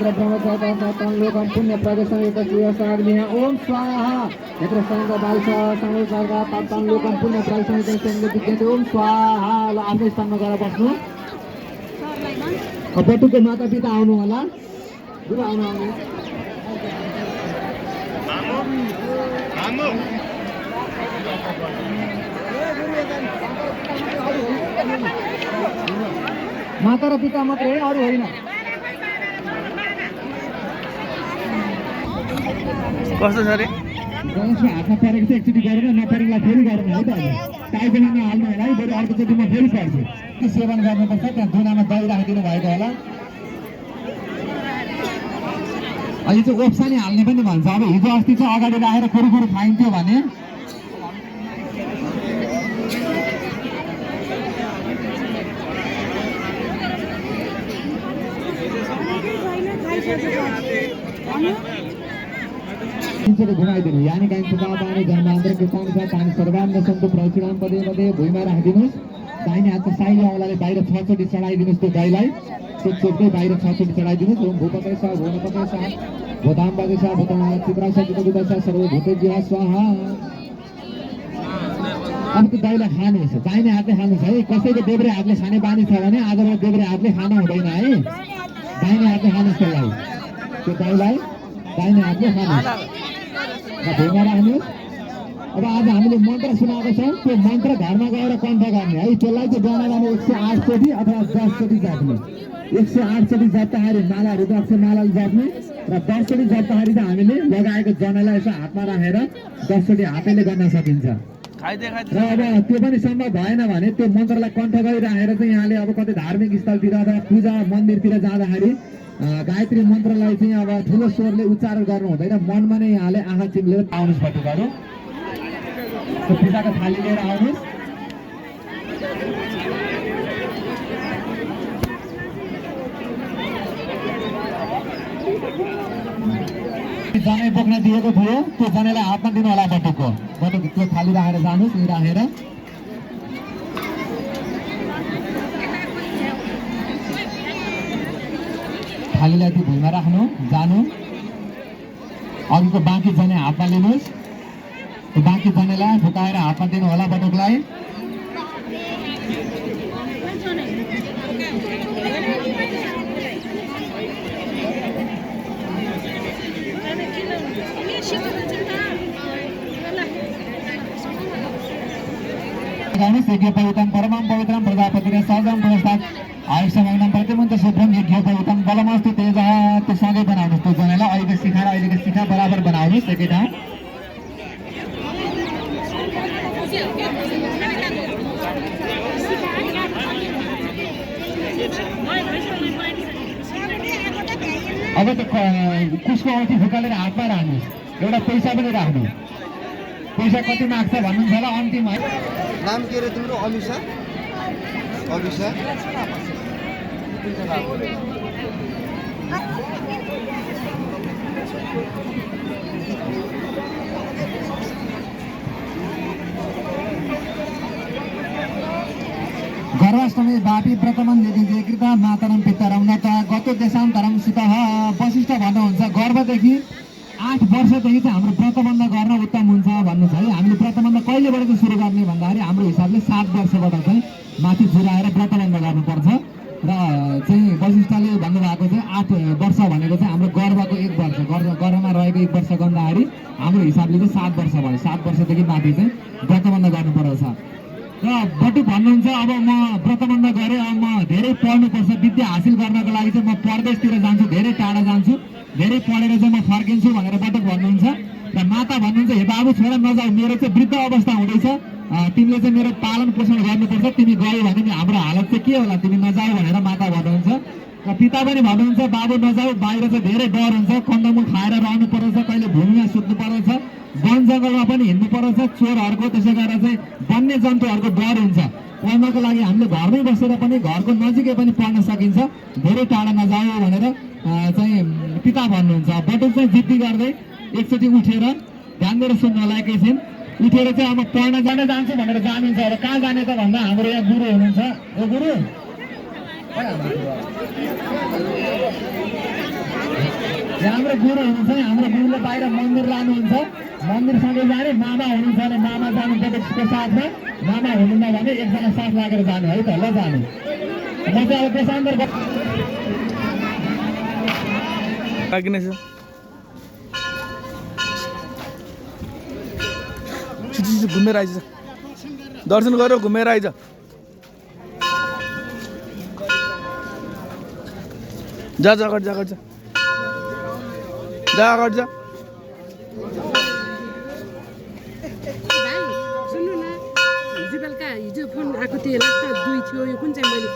यत्र ब्रह्मचार्य लोकं पुण्य प्रदेशं एकस्य साग्निः ओम स्वाहा यत्र संग बालस संसारका तात्तन लोकं पुण्य प्रदेशं एकस्य विद्यते ओम स्वाहा। ल आफ्नो स्थानमा गएर बस्नु। बटुको माता पिता आउनु होला। गुरु आउनु आउनु माता र पिता मात्रै अरू होइन। कस्तो छ रे गणेशले हातमा परेको चाहिँ एकचोटि गरेर नपरेकोलाई फेरि गर्नु है त। टाइपलामा हाल्नु होला है, फेरि अर्कोचोटि म फेरि पर्छु। त्यो सेवन गर्नुपर्छ। त्यहाँ दुनामा दही राखिदिनु भएको होला। यो चाहिँ ओप्सानी हाल्ने पनि भन्छ। अब हिजो अस्ति चाहिँ अगाडि राखेर कुरुकुरु खाइन्थ्यो भने घुमाइदिनु। यानी काहीँ पानी जन्मान्तर किसान छ पानी सर्वाङ्ग सन्तु प्रचुराम पदे पदे भुइँमा राखिदिनुहोस्। दाहिने हातको साइली औँलाले बाहिर 6 चोटि चढाइदिनुहोस्। त्यो गाईलाई चोटकै बाहिर 6 चोटि चढाइदिनुहोस्। ओम भूपतय स भुवनपतय स भूताम्बदे स भूतनाथ चित्राय स चित्रदुतय स सर्वभूतेभ्यः स्वाहा। अब त्यो गाईलाई खानुहोस्। दाहिने हातले खानुहोस् है। कसैको देब्रे हातले खाने बानी छ भने आजबाट देब्रे हातले खानु हुँदैन है। दाहिने हातले खानुहोस् त्यसलाई। त्यो गाईलाई दाहिने हातले खानुहोस्। भुइँमा राख्नुहोस्। अब आज हामीले मन्त्र सुनाएको छौँ। त्यो मन्त्र घरमा गएर कण्ठ गर्ने है। त्यसलाई चाहिँ बनाउने 108 चोटि अथवा 10 चोटि जप्ने। 108 चोटि जप्दाखेरि माला रुद्राक्ष मालाले जप्ने र 10 चोटि जप्दाखेरि चाहिँ हामीले लगाएको जनालाई यसो हातमा राखेर 10 चोटि हातैले गर्न सकिन्छ। र अब त्यो पनि सम्भव भएन भने त्यो मन्त्रलाई कण्ठ गरिराखेर चाहिँ यहाँले अब कतै धार्मिक स्थलतिर अथवा पूजा मन्दिरतिर जाँदाखेरि गायत्री मन्त्रलाई चाहिँ अब ठुलो स्वरले उच्चारण गर्नु हुँदैन। मनमा नै यहाँले आँखा चिम्लेर आउनुहोस्। बटुकाहरू पूजाको थाली लिएर आउनुहोस्। जनै बोक्न दिएको थियो त्यो जनैलाई हातमा दिनु होला। बटुको त्यो थाली राखेर जानुहोस्। यहीँ राखेर थालीलाई त्यो भुइँमा राख्नु जानु। अघिको बाँकी जनै हातमा लिनुहोस्। त्यो बाँकी जनेलाई फुकाएर हातमा दिनु होला बटुकलाई। यज्ञोपवीतं परमं पवित्रं प्रजापतिरे सहजं पुरस्तात् आयुष्यमग्नं प्रतिमन्त्र शुभ्रं यज्ञोपवीतं बलमस्तु तेजः। त्यो सँगै बनाउनुहोस्। त्यो जनालाई अहिलेको शिखा बराबर बनाउनुहोस् एकै ठाउँ। अब त कुसको औँठी फुकालेर हातमा राख्नुहोस्। एउटा पैसा पनि राख्नु। पैसा कति माग्छ भन्नुहुन्छ होला अन्तिम है। नाम के रे तिम्रो? अमिषा। अमिषा गर्भाष्टमी बापी व्रतमन यदि कृता मातरम पितरम न त गतो देशान्तरम सितः। वशिष्ठ भन्नुहुन्छ गर्भदेखि 8 वर्षदेखि चाहिँ हाम्रो व्रतबन्ध गर्न उत्तम हुन्छ भन्नु छ है। हामीले व्रतबन्ध कहिलेबाट चाहिँ सुरु गर्ने भन्दाखेरि हाम्रो हिसाबले 7 वर्षबाट चाहिँ माथि जुराएर व्रतबन्ध गर्नुपर्छ। र चाहिँ वशिष्ठले भन्नुभएको चाहिँ 8 वर्ष भनेको चाहिँ हाम्रो गर्भको 1 वर्ष गर्भमा रहेको 1 वर्ष गर्दाखेरि हाम्रो हिसाबले चाहिँ 7 वर्ष भयो। 7 वर्षदेखि माथि चाहिँ व्रतबन्ध गर्नुपर्छ। र बटुक भन्नुहुन्छ अब म व्रतबन्ध गरेँ, अब म धेरै पढ्नुपर्छ, विद्या हासिल गर्नको लागि चाहिँ म परदेशतिर जान्छु, धेरै टाढा जान्छु, धेरै पढेर चाहिँ म फर्किन्छु भनेर बटुक भन्नुहुन्छ। र माता भन्नुहुन्छ हे बाबु छोरा नजाऊ, मेरो चाहिँ वृद्ध अवस्था हुँदैछ, तिमीले चाहिँ मेरो पालन पोषण गर्नुपर्छ, तिमी गयो भने हाम्रो हालत चाहिँ के होला, तिमी नजाऊ भनेर माता भन्नुहुन्छ। र पिता पनि भन्नुहुन्छ बाबु नजाऊ, बाहिर चाहिँ धेरै डर हुन्छ, कन्दमूल खाएर रहनु पर्छ, कहिले भूमिमा सुत्नु पर्छ, वन जङ्गलमा पनि हिँड्नु पर्छ, चोरहरूको त्यसै गरेर चाहिँ वन्य जन्तुहरूको डर हुन्छ। पढ्नको लागि हामीले घरमै बसेर पनि घरको नजिकै पनि पढ्न सकिन्छ, धेरै टाढा नजाऊ भनेर चाहिँ पिता भन्नुहुन्छ। बटुक चाहिँ जिद्दी गर्दै एकचोटि उठेर ध्यान दिएर सुन्नु होला एकैछिन। उठेर चाहिँ अब पढ्न जान्छु भनेर जानुहुन्छ। अब कहाँ जाने त भन्दा हाम्रो यहाँ गुरु हुनुहुन्छ। ए गुरु हाम्रो गुरु हुनुहुन्छ नि, हाम्रो गुरुले बाहिर मन्दिर लानुहुन्छ, मन्दिरसँगै जाने, मामा हुनुहुन्छ भने मामा जानु प्रत्यक्षको साथमा, मामा हुनुहुन्न भने एकजना साथ लागेर जानु है त, ल जानु। म चाहिँ अब देशान्तर लाग्नेछ छिटो घुमेर आइज, दर्शन गरेर घुमेर आइज। जा जा अगाडि जा, अगाडि जा, जा अगाडि जा। भाइ सुन्नु न, हिजो बेलुका हिजो फोन आएको थियो, लाग्छ 2 थियो, यो कुन चाहिँ मैले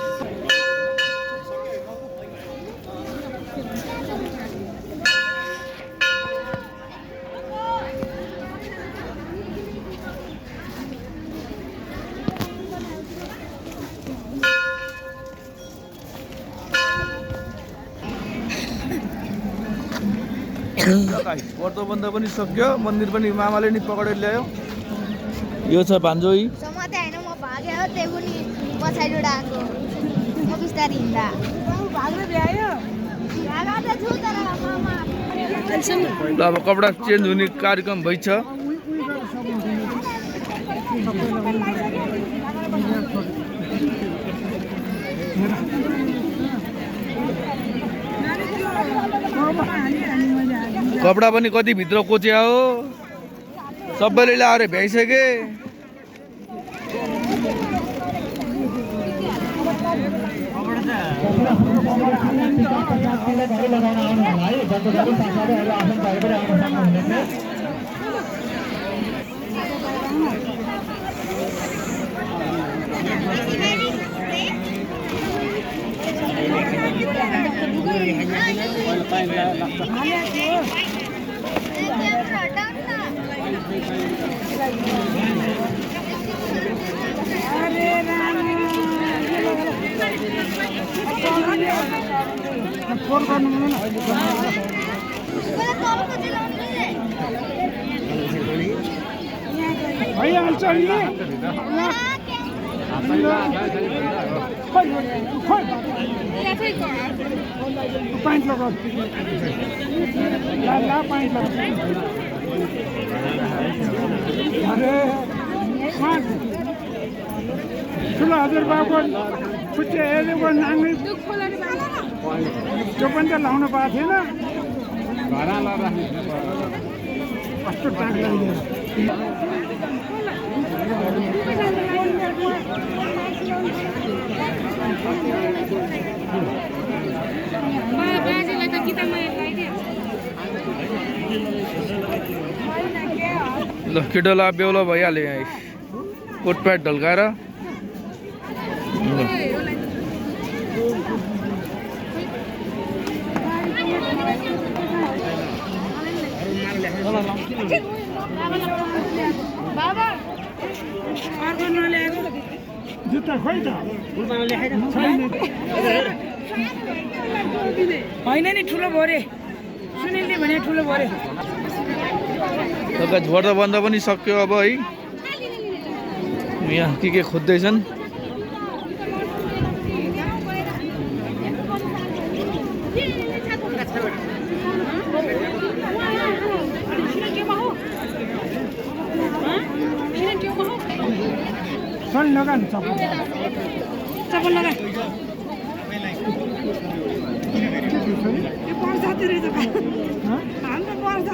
व्रत बन्द पनि सक्यो, मन्दिर पनि मामाले नि पकडेर ल्यायो। यो छ भान्जोई। समाते हैन, म भाग्यो त्यही पनि पछाडिबाट आएको, म बिस्तारै हिँड्दा भाग्नु भ्यायो, भागा त छु तर मामा। ल अब कपडा चेन्ज हुने कार्यक्रम भइछ। कपडा पनि कति भित्र कोच्या हो, सबैले ल्याएर भ्याइसके। ठुलो हजुरबाबुको खुट्टे हेरेको नाङ्गै त्यो पनि त लाउनु पाएको थिएन, कस्तो टाक लाग्यो। बाजेलाई त किताबमा लगाइदियो। ल केटोला बेहुला भइहाल्यो यहाँ, कोटप्याट ढल्काएर। जुत्ता खोइ त होइन नि, ठुलो भयो रे, सुनिलले भने ठुलो भयो रे। व्रत बन्द पनि सक्यो अब है। यहाँ के खोज्दैछन्। सन लगा नि चप्पल, चप्पल लगा। यो पर्छ रहेछ, हाम्रो पर्छ।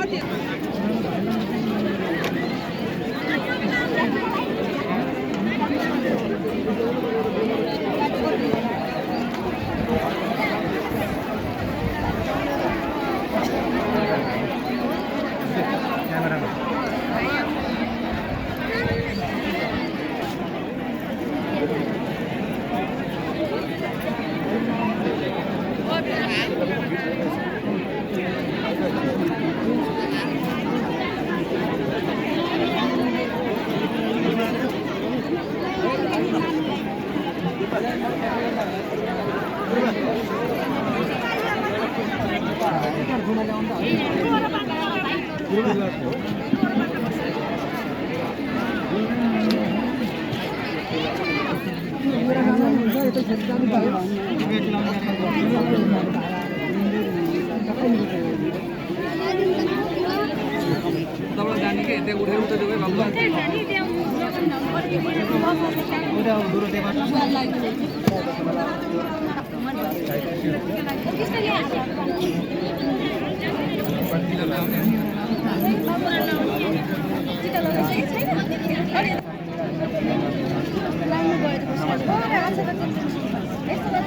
हुन्छ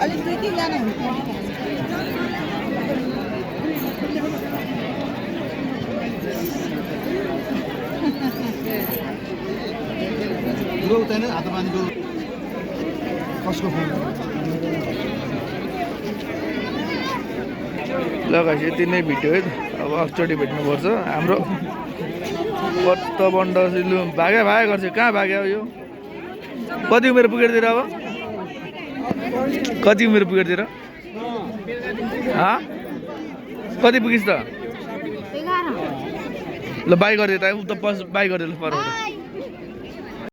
अलिक 2-3 जना हुन्छ उता हात पानीको कसको फोन ल गाइस यति नै भिडियो है अब एकचोटि भेट्नुपर्छ हाम्रो कत्त बन्ड सिलु भाग्यो गर्छ कहाँ भाग्यो यो कति उमेर पुगेर अब कति उमेर पुगेर कति पुगिस् त 11 ल बाई गरिदिए त उता बाई गरिदिनु पर्यो